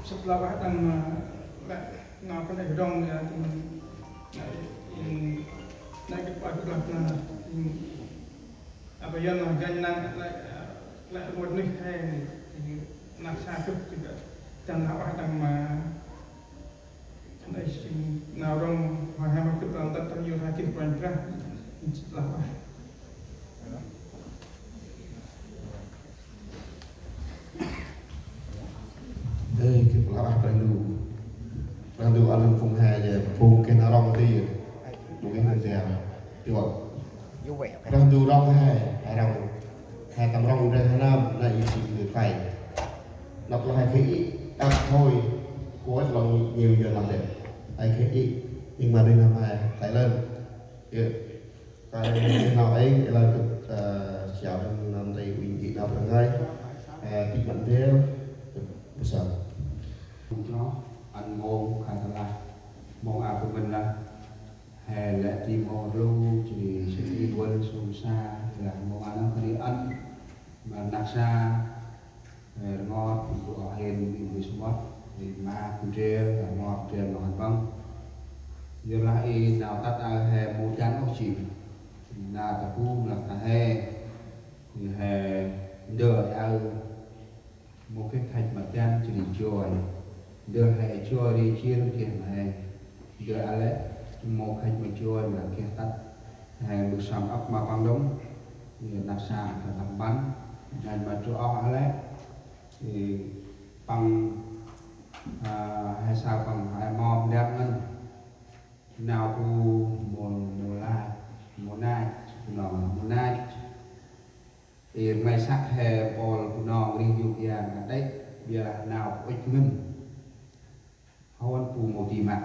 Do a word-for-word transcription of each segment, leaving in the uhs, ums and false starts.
Săp lah wah đăng ma lĕ nau kơt nây rŏng ya, tơ mĭn nây, nây kơt wah kơt lah na, apa ya na ganh năng lĕ, lĕ rngôt nuyh he, năk sa kơt kơt, dăn lah wah đăng ma kơt nây sĭn nau rŏng ma he ma kơt đăng tât tơ yu ha kơt Kôranh Brah, săp lah wah. Ê, kơ plah ah Brah Ndu. Brah Ndu ăn phung he, phung kơ nau rŏng ti. Phung kơ nau rŏng ti. Brah Ndu rŏng he, he rŏng. He tâm rŏng drei he năm, na i si kơ Tây. Năp lah he kơ i, ăp thôi. Kuat lòng nhiều giờ làm đẹp. He kơ i, nhưng mà đừng làm he, Thái Lan. Ơ. Kơt nau êng, ê lơi kơt, ơ, siau đăng năm tây uĭn i nau đăng ngai, ơ, ti măn del, kơt bu sa. Mông chroh, ăn mông kha ta lah, mông a kơ mĭn lah, he lĕ ti mông rlu, jêh ri sĭt i buăl sông sa, lah mông a nau kơ ri ăn, ma năk sa, Ê, rngot, bu oh hên, bu sumot, ê, ma bu ndrel, rngot ndrel ma hăn păng. Yorlah i nau tât aơ he mâu jan ôh jêng. Na ta bu mlăk ta he, ê, he ndơ aơ mâu geh thach ma jan jêh ri joi. Ndơ he joi ri jêr geh ma he. Ndơ a lĕ mâu khăch ma joi ma geh tât. He mbơh sơm ăp ma păng đŏng. Ê, năk sa ta tâm ban. Nây ma joi oh a lĕ. Ê, păng, a, he sa păng he mâu ndrăp ngăn. Nau bu mâu, mâu lach, mâu nach, bu nong mâu nach. Ê, rmei săk he pôl bu nong rih yôk yang a đê̆, bialah nau bu ŭch ngăn. Hôn bu mâu di măt.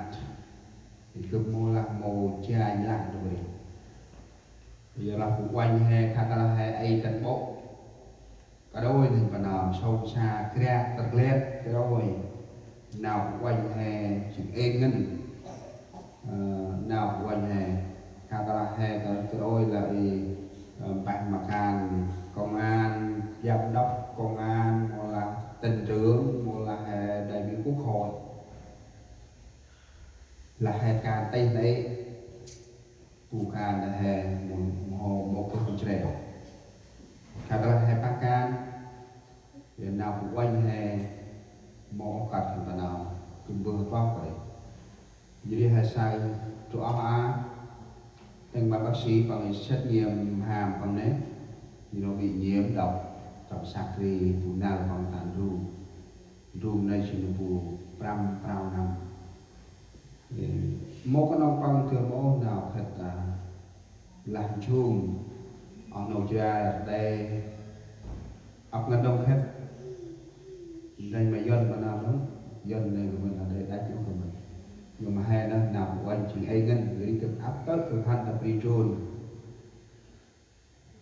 Ê, gâp mâu lah mâu janh lah đŏng ri. Yorlah bu uănh he, khă lah he, ê, kăn ƀô̆. Kađôi nơh pa nơm, sông sa, kra, tơr glet, kađôi. Nau bu uănh he, jêng êng ngăn. Ơ, nau bu uănh he. Khă lah he, kađôi lah i, ơ, mpeh ma kan, công an, giám đốc, công an, mâu lah tỉnh trưởng, mâu lah he đại biểu quốc hội. Lah he kan têh nây. Bu kan he mâu, mâu, mâu geh bu chrêo. Khă lah he pah kan, ê, nau bu uănh he mâu ôh kơt khân păng nau, gâp mbơh pah kơt. Jêh ri he say, tu oh a, têng ma bác sĩ păng xét nghiệm ham păng nê, jêh ri bị nhiễm độc, tâm săk ri, bu năl păng ta ndrung. Ndrung nây jêng bu prăm prao năm. Ê, mâu knŏng păng gâp mâu nau khât, a, lah jung, oh nô jra đê, ăp ngăn đŏng khât. Ndrănh ma Yuăn ma nau đŏng, Yuăn nê gâp mĭn lah đê đăch đŏng gâp mĭn. Nhưng mà he nơh nau bu uănh jêng êng ngăn, jêh ri gâp ăp tât gâp hăn ta bri jun.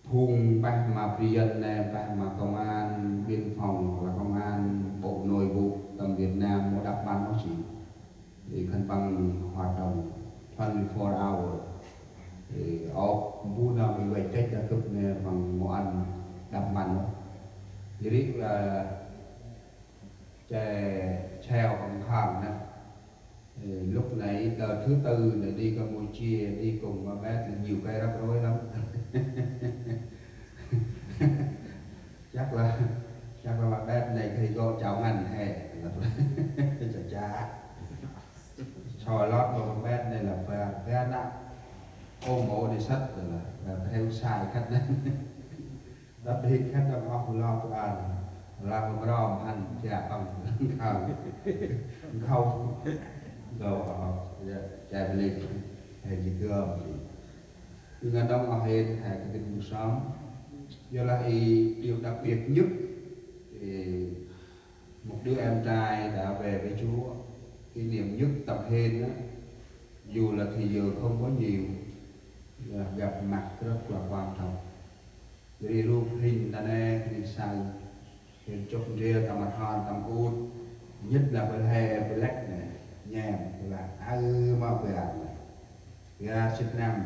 Phung mpeh ma bri Yuăn nê, mpeh ma công an biên phòng, hoặc là công an bộ nội vụ tâm Việt Nam mâu đăp măn ôh jêng. Ê, khân păng hoạt động twenty-four hour. Ê, ôp, bu nơm ê vay têch đa gâp nê păng mâu ăn đăp măn ôh. Jêh ri, ơ, che, chèo păng khăng nê. Ê, lúc nãy đợt thứ tư nãy đi Campuchia, đi cùng với Bét là nhiều cái rắc rối lắm. Chắc là, chắc là Bét này thì có cháo ngăn hè. Chả chả. Soi lót mà Bét này là ba, ba nặng. Ôm ổ đi sắt rồi là, là theo sai khách đấy. Đăp hik khât đăp oh bu lo bu an. Lah bu mrom hăn, jă păng khâu. Khâu. Khâu, ơ, jă, jă blik. He jêng gơm jêng. Ư ngăn đŏng oh hên, he kơ gĭt bu sơm. Yorlah i điều đặc biệt nhất, ê, một đứa em trai đã về với Chúa. Kỷ niệm nhất tâm hên á, dù là thì giờ không có nhiều, là gặp mặt rất là quan trọng. Ri rup rhinh ta nê, ri saơ. Hên chôk ndrel tâm rhon tâm ŭt. Nhất là bơh he bơh lĕk nê. Nhem, bơh lah. Aơ ma bơh nê. Bơh sĭt năm.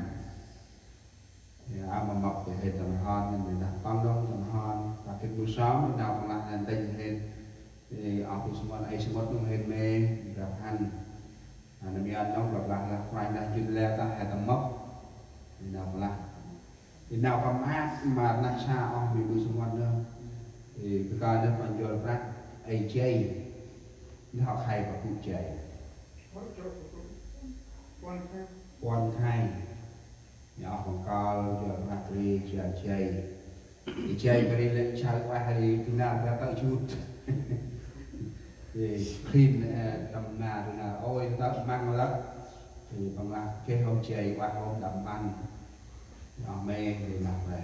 Ya, aơ ma mâp bơh hên tâm rhon, nê, bơh lah păng đŏng tâm rhon. Bơh kĭt bu sơm, nau bơh lah nê tênh hên. Ê, ơ, bu sơmŭt, ê, sơmŭt nung hên mê, brăp hăn. Nâm iăn nong, brăp lah, lah, kruanh lah, jŭn lĕ ta, he tâm mâp. Ê, nau bơh lah. Ê, nau bơh mâp, ma rnăk sa, ơ, mê bu sơmŭt nơ. Ê, bơh kơi nơ, păng jol prăk, ê, jay. Nơ, hŏ khay bơh bu jay. Puăn khay. Nê, ơ, păng kơl, jol prăk ri, jay, jay. Jay bri lĕ chau ueh ri tu nar bra tơ jut. Ê, khlin, ê, tâm nar tu nar ôi tơ măng lăp. Ê, păng lah kê hôm jay ueh hôm đăm măng. Nê, mê, ri lah bra.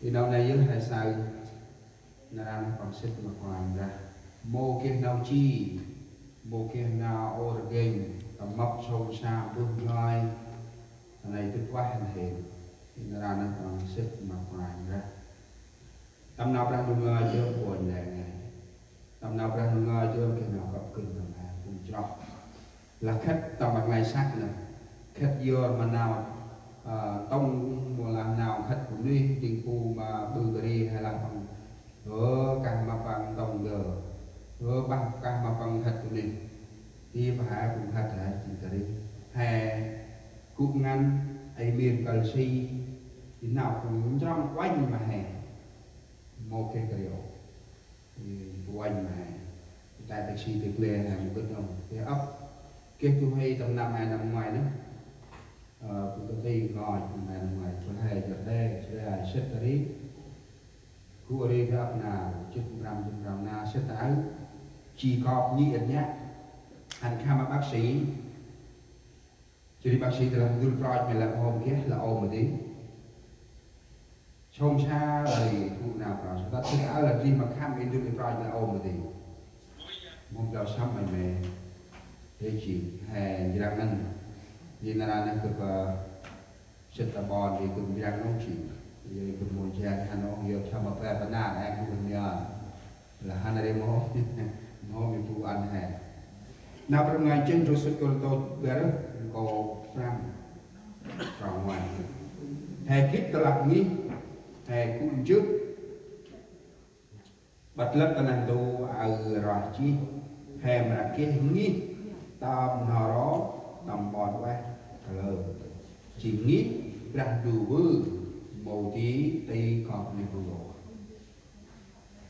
Ê, nau nê yơh he saơ. Nar aơ nơh păng sĭt ma Kôranh Brah. Mâu geh nau ji, mâu geh nau ôr gêng, tâm mâp sông sa bơh ngơi. Nây dŭt ueh hên hên. Nar aơ nơh păng sĭt ma Kôranh Brah. Tâm nau Brah Ndu ngơi jơm puăn lĕ ngơi. Tâm nau Brah Ndu ngơi jơm geh nau kăp gân tâm he, phung chroh. Lah khât tâm rnglay săk nơh. Khât yor ma nau, ơ, tông mâu lah nau khât bunuyh, dĭng bu ma ƀư kơri he lah păng. Ơ, kah ma păng tông gơ. Ơ, bah kah ma păng khât bunuyh. Ti bah he phung khât he jêng kơri. He gŭ ngăn, ê mir kăl si. Ti nau phung njrăng uănh ma he. Mâu geh kơri ôh. Ê, bu uănh ma he. Tại bác sĩ Tê Ple he mâu gĭt nông. Ê, ăp. Geh du huê tâm năm he năm ngoay nơh. Ơ, bu kơ ti ngơi tâm he năm ngoay. Bu he jơr đê, jơr đê, sĭt ta ri. Gŭ ri ta ăp na, jêt prăm, jêt prăm na, sĭt ta aơ. Ji kop nhi êt nhă. Hăn khăm ma bác sĩ. Jêh ri bác sĩ tơ lah ndŭl prach mê lah hôm geh lah ôm ma di. Sông sa ri gŭ nau prach. Tât sĭt aơ lah di ma khăm ê ndŭl prach lah ôm ma di. Mông dao săm mê mê. Ê ji, he njrăng năn. Di nar aơ nơh gâp, ơ, sĭt ta ƀon di gâp njrăng nông ji. Di gâp mâu jang hăn nông, yor chăm ma pe pa nar, ê gâp njrăng. Lah hăn ri mâu, mâu mê bu ăn he. Nau Brah Ndu ngơi jêng ndrôk sĭt Kôrintô bar, nkô̆ prăm. Trong ngoay. He gĭt tơ lah ngih, he gŭ njŭt. Bât lăp ta neh ntu aơ rah jêh, he mra geh ngih, tâm n'ho ro, tâm ƀon ueh, kalơ. Jêng ngih, Brah Ndu bơh, mâu di, ti kơp neh ntu ro.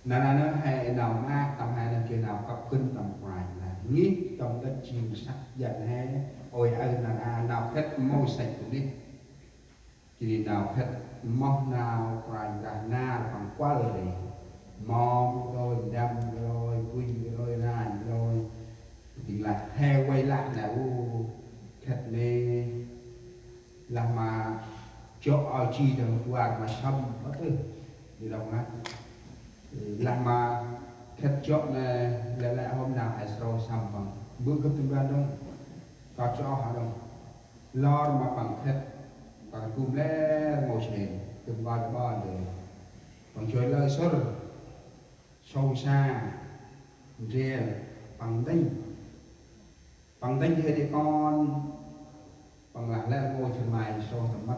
Nar aơ nơh he nau maak tâm he nơh geh nau kăp gân tâm Kôranh Brah. Ngih tâm ntĭt jêng săk jăn he, ôi aơ nar aơ nau khât mâu săk bunuyh. Jêh ri nau khât moh nau Kôranh Brah nar păng kuăl ri. Mâm roi, ndăm roi, bŭnh roi, ranh roi. Dĭng lah he vay lah nê u khât nê. Lah ma jŏ ơ ji dăng kuar ma sâm, ơ tih. Di đŏng ngăt. Lah ma khât jŏ nê, lĕ lĕ hôm nau he srô sâm păng. Bơh gâp tâm ban đŏng. Kât jŏ ha đŏng. Lor ma păng khât. Păng gŭm lĕ rngôch hên. Gâp ban ban đê. Păng joi lơi sŭr. Sông sa. Ndrel. Păng ntĭnh. Păng ntĭnh he di kon. Păng lah lĕ rngôch khân may srôh tâm mât.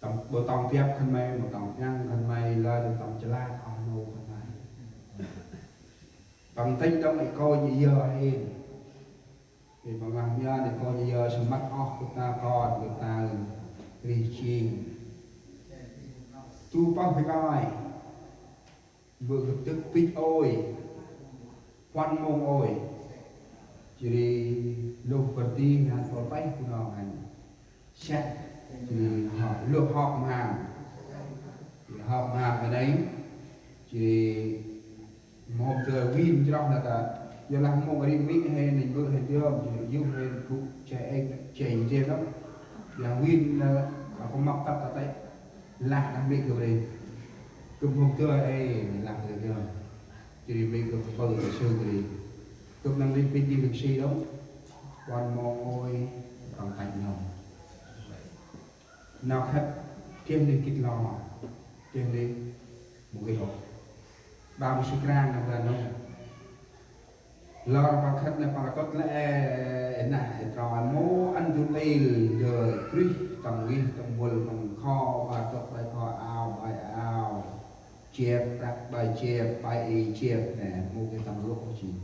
Tâm, mâu tŏng biăp khân may, mâu tŏng păng khân may, lơi tâm chalak oh nô khân may. Păng ntĭnh đŏng i kônh i yơ hên. Ê, păng lah mian i kônh i yơ sơmăt oh gâp ta kon, gâp ta rêh jêng. Tu pơh bơh kơi. Bơh gâp dâk pĭch ôi, puăn mông ôi. Jêh ri luh bơr ti ngăn pôl pơih Bunong hăn. Săk, jêh ri hŏk, luh hŏk mham. Jêh ri hŏk mham kơt nây. Jêh ri mhôm tơ vin chroh nơh ta. Yor lah mông ri mĭ he nây bơh he dơm, jêh ri yŭ he gŭ che êng, che êng jêh nơh. Yor lah vin, ơ, ako mâp tât ta tê. Lah nơh mĭ gâp ri. Gâp mhôm tơ ê, lah gâp ri. Jêh ri mĭ gâp pơ ta sư gâp ri. Gâp năng ri pĭch di gâp si đŏng. Puăn mông ôi, păng tăch nơh. Nau khât Geh nuyh gĭt lor, geh nuyh mâu gĭt ôh. Ƀă mâu si krang nơh ƀă nơh. Lor păng khât nơh păng kŭt lĕ ê nah ê trong ăn mâu ăn du ntil ndơ Krist tâm ngih tâm vâl păng kho ƀă tŭk ƀai kho ao ƀai ao. Jep prăk ƀai jep ƀai ê jep nê mâu geh tâm rôk ôh jêng.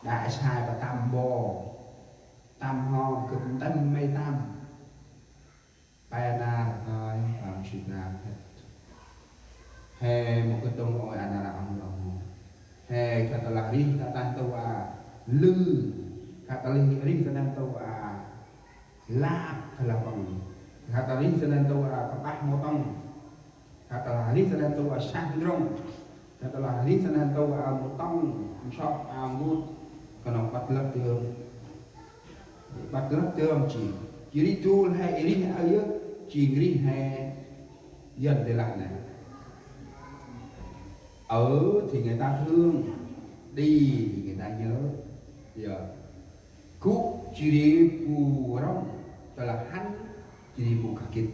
Đă sai păng tâm ƀô. Tâm hŏm gâp ntĭm may tâm. Pe nar hơi păng sĭt nar khât. He mâu gĭt đŏng ôi a nar a ong đŏng. He khât tơlah rih ta tah tu a lư. Khât tơlah rih ta tah tu a lap khât lah păng. Khât tơlah rih ta tah tu a kơpah mâu tŏng. Khât tơlah rih ta tah tu a sah ndrŏng. Khât tơlah rih ta tah tu a mâu tŏng. Nsok a ngut. Knŏng ƀăt lăp dơm. Ƀăt lăp dơm jêng. Jêh ri dôl he rih a yơh jêng rih he Yuăn dơi lah nê. Ở thì người ta thương, đi thì người ta nhớ. Yơ. Gŭ jêh ri bu rŏng, tơlah hăn jêh ri bu kah gĭt.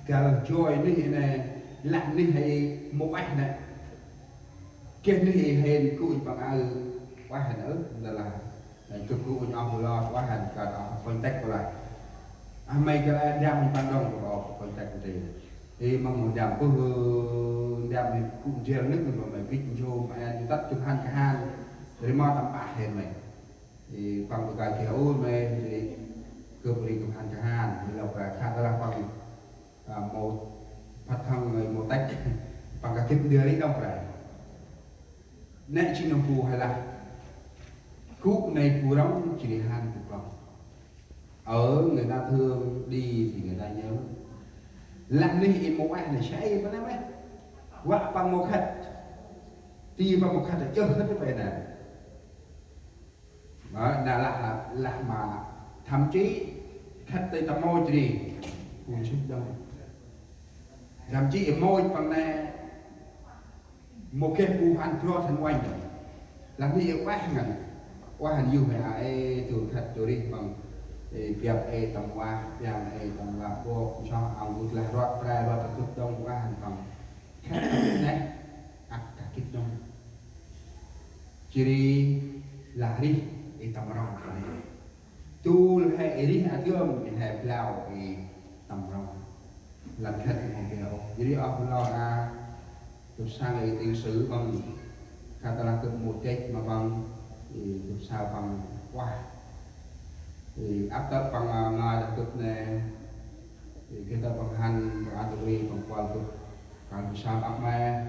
Găl joi nuyh nê, lah nuyh he mâu ueh nê. Geh nuyh he gŭ păng aơ ueh nê, ơ, ntơlah. Gâp gŭ ôh bu lo ueh nê, kơt ôh păng têk bu lah. A may găl a ndăm păng đŏng kơt ôh păng têk nti. Ê măng mâu ndăm bơh, ndăm he gŭ njêl nuyh, mâu may gĭt njô, may ăn tât gâp hăn kahan. Ri mâu tâm pah he may. Ê, păng bơh gay geh ôh may, ri gâp ri gâp hăn kahan, ri lŏ kra khât tơlah păng, a, mâu phat hăng may mâu têk, păng kah gĭt ndơ ri đŏng kra. Nê jêng nơh bu he lah. Gŭ nê bu rŏng, jêh ri hăn bu klŏng. Ở người ta thương, đi thì người ta nhớ. Lah nuyh ê mâu ueh nê, sai păng nê may. Vă păng mâu khât. Ti păng mâu khât, jơh khât păng nê. Ơ, nê lah, lah ma thậm chí khât tê tâm mâu jêh ri. Gŭ sĭt đŏng. Thậm chí ê mâu păng nê. Mâu geh bu hăn brot hăn uănh. Lah nuyh ê ueh ngăn. Ueh hăn yuh he a ê, du khât du rih păng. Ê, biăp ê tâm vah, biăp ê tâm vah bôk, nsok, a ngut lah rot, pre rot, gâp đŏng ueh hăn păng. Khât nê, ăt kah gĭt đŏng. Jêh ri lah rih ê tâm rŏng păng nê. Dôl he ê rih a dơm, he blau ê tâm rŏng. Lăn khât mâu geh ôh. Jêh ri ôh bu lo a, gâp săng ê tiểu sử păng. Khât tơlah gâp mâu têk ma păng, ê, gâp saơ păng ueh. Ê, ăp tơ̆ păng, a, ngơi dah gâp nê. Ê, geh tơ̆ păng hăn, păng ăn tui păng kuăl gâp. Păng gâp saơ ăp may.